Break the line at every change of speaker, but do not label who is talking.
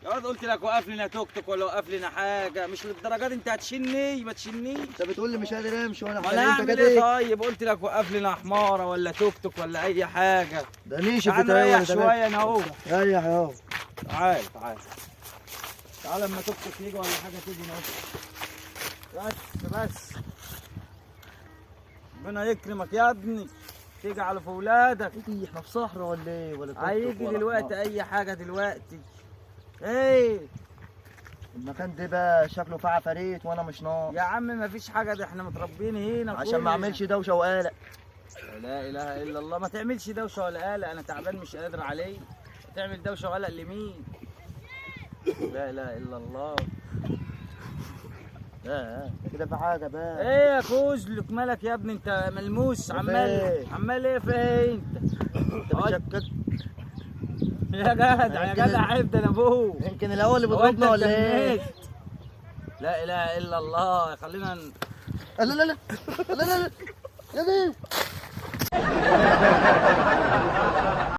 يا واد قلت لك وقف لنا توك توك ولا وقف لنا حاجة، مش للدرجة دي. انت هتشني؟ ما تشنيش.
انت بتقول لي مش قادر امشي وانا
ولا
انت
اعمل
كده
ايه؟ طيب قلت لك وقف لنا حماره ولا توك توك ولا اي حاجة.
ده نيش
تعال نريح شوية انا اهو.
ريح اهو.
تعال تعال تعال لما توك توك يجي ولا حاجة تيجي اهو. بس بس ربنا يكرمك يا ابني، تيجي على في ولادك.
ايه احنا في صحراء ولا ايه؟ ولا توك توك
هيجي
ولا
دلوقتي
حمار؟
اي حاجة دلوقتي. ايه
المكان ده بقى شكله فيه عفاريت وانا مش ناقص
يا عم؟ مفيش حاجة، ده احنا متربيين هنا
عشان ما اعملش دوشه وقلق.
لا اله الا الله. ما تعملش دوشه ولا قلق، انا تعبان مش قادر عليه. تعمل دوشه وقلق لمين؟ لا اله الا الله.
لا كده في حاجة بقى.
ايه يا كوزلك مالك يا ابني؟ انت ملموس عمال عمال ايه فين انت؟
انت بتشكك
يا جدع يا جدع عيب، ده انا ابوه.
يمكن الاول اللي بيضربنا ولا ايه؟
لا اله الا الله. خلينا
لا لا لا لا لا لا لا.